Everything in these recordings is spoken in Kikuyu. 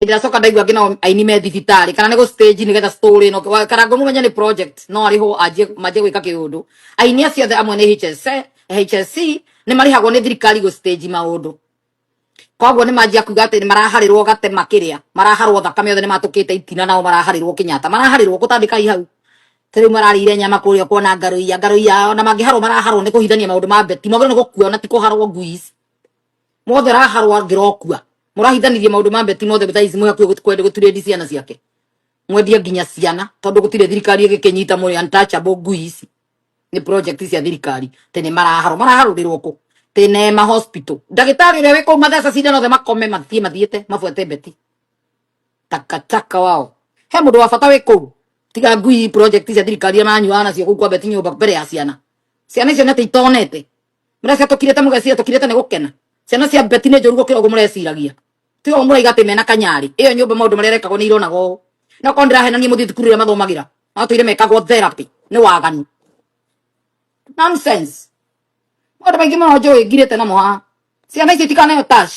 Ndĩracoka ndaigua nginya aini me thibitarĩ kana nĩ gũ stage nĩgetha story ĩno Karangũ mũmenye nĩ project no arĩhwo anjie manjie gwĩka kĩũndũ. Aini acio othe amwe nĩ HSC, HSC nĩ marĩhagwo nĩ thirikari gũ stage maũndũ. Koguo nĩ manjia kuga atĩ nĩ maraharĩrwo gatema kĩrĩa maraharwo thakame othe nĩ matũkĩte itina nao maraharĩrwo Kenyatta maraharĩrwo kũtandĩkai hau. Ta rĩu mararĩire nyama kũrĩa kuona ngaruiya ngaruiya ona mangĩharwo maraharwo nĩ kũhithania maũndũ ma beti magĩrĩirwo nĩ gũkua ona ti kũharwo ngui ici. Mothe raharwo angĩrokua mũrahithanirie maũndũ ma beti mothe thaa ici mwĩ hakuhĩ kwenda gũturĩndi ciana ciake mwendie nginya ciana tondũ gũtirĩ thirikari ĩgĩkĩnyita mũrĩ untouchable ngui ici nĩ project cia thirikari tĩ nĩ maraharwo maraharũrĩrwo kũ tĩ Neema hospital ndagĩtarĩ ũrĩa wĩ kũu matheca cindano othe makome mathiĩ mathiĩte mabuate beti takataka wao he mũndũ wa bata wĩ kũu tiga ngui project cia thirikari iria maranyuaga nacio kũu kwa beti nyũmba mbere ya ciana ciana icio nĩ atĩ itonete mũrecia tũkirĩte mũgeciria tũkirĩte nĩ gũkena ciana cia beti nĩ njũru gũkĩra ũguo mũreciragia tiga ũguo mũraiga atĩ mena kanyarĩ ĩyo nyũmba maũndũ marĩa rekagwo nĩ ironagwo ũũ no korwo ndĩrahenania mũthiĩ thukuru ĩrĩa mathomagĩra matũire mekagwo therapy nĩ waganu nonsense maũndũ maingĩ mũno njũĩ ngirĩte namo haha ciana icio itikaneo touch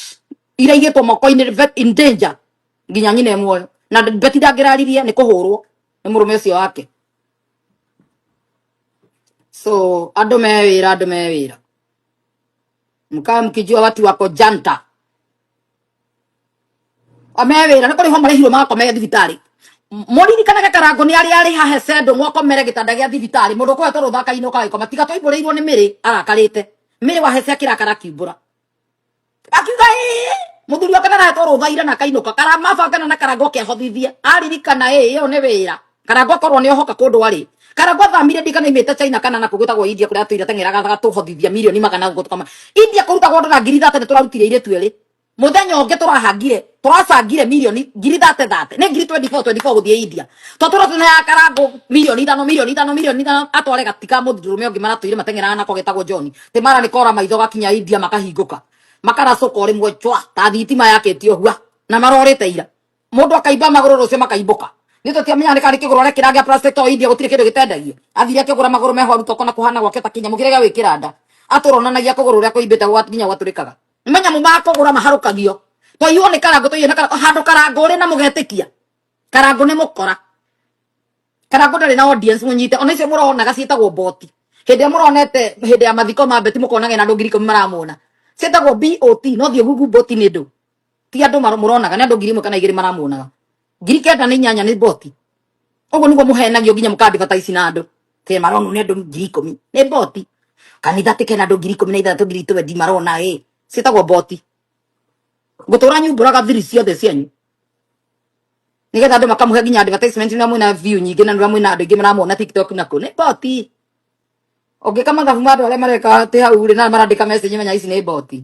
iraigĩtwo moko-inĩ vet in danger nginya nyina e muoyo na beti ndangĩraririe nĩ kũhũrwo nĩ mũrũme ũcio wake. So andũ me wĩra, andũ me wĩra, mkae mkijua watu wako janta me wĩra nĩ kũrĩhwo marĩhirwo magakomere thibitarĩ. Mũririkanage Karango nĩ arĩa arĩha hecendo mwakomere gĩtanda gĩa thibitarĩ mũndũ ũkũhetwo rũtha akainũka agĩkoma tiga twaibũrĩirwo nĩ mĩrĩ arakarĩte mĩrĩ wa hece akĩrakara akiumbũra akiuga ĩĩ mũthuri wake ndarahetwo rũtha ira na akainũka karamabangana na Karango akĩahothithia aririkana ĩĩ ĩyo nĩ wĩra Karango akorwo nĩ ohoka kũndũ arĩ Karango athamire ndikana imĩte China kana na kũgĩtagwo India kũrĩa atũire teng'eraga agatũhothithia mirioni magana ũguo tũkama India kũrutagwo ndora ngiri thate nĩ tũrarutire airĩtu erĩ muthenya ũngĩ tũrahangire tũracangire mirioni ngiri thate thate nĩ ngiri 24 24 gũthiĩ India tũtũra tũneaga Karango mirioni ithano mirioni ithano mirioni ithano atware gatika mũndũrũme ũngĩ maratũire mateng'eraga nako getagwo John tĩ mara nĩ kora maitho gakinya India makahingũka makaracũka o rĩmwe chwa ta thitima yakĩtio hua na marorĩte ira Mũndũ akaimba magũrũ rũciũ makaimbũka. Nĩ tũtiamenyaga nĩ kana nĩ kĩgũrũ arekĩra gĩa plastic to India gũtirĩ kĩndũ gĩtendagio. Athire akĩgũra magũrũ meho arutwo kona kũhana gwake ta kĩnyamũ kĩrĩa gĩa gwĩkĩra nda. Atũronanagia kũgũrũ ũrĩa kũimbĩte gwa nginya gwatũrĩkaga. Nĩ manyamũ ma kũgũra maharũkagio. Twaiywo nĩ Karangũ twaiywo na Karangũ handũ Karangũ ũrĩ na mũgetĩkia. Karangũ nĩ mũkora. Karangũ ndarĩ na audience mũnyite ona icio mũronaga ciĩtagwo boti. Hĩndĩ ĩrĩa mũronete hĩndĩ ya mathiko ma Betty mũkonaga ena andũ 10,000 maramuona. Ciĩtagwo BOT no thiĩ Google boti nĩ ndũ. Ti andũ mũronaga nĩ andũ 1,000 kana 2 maramuonaga. 9800 nĩ boti. Ũguo nĩguo mũhenagio nginya mũka advertise na andũ. Tĩ maronwo nĩ andũ 10,000 nĩ boti. Kanitha tĩ kena andũ 16,000 ngiri twendi marona ĩ. Ciĩtagwo boti. Ngũtũra nyumbũraga thiri ciothe cianyu. Nĩgetha andũ makamũhe nginya advertisement na mwĩna view nyingĩ na mwĩna andũ aingĩ maramuona TikTok na kũ. Nĩ boti. Ũngĩka mathabu ma andũ arĩa mareka atĩ hau rĩ na marandĩka message menya ici nĩ boti.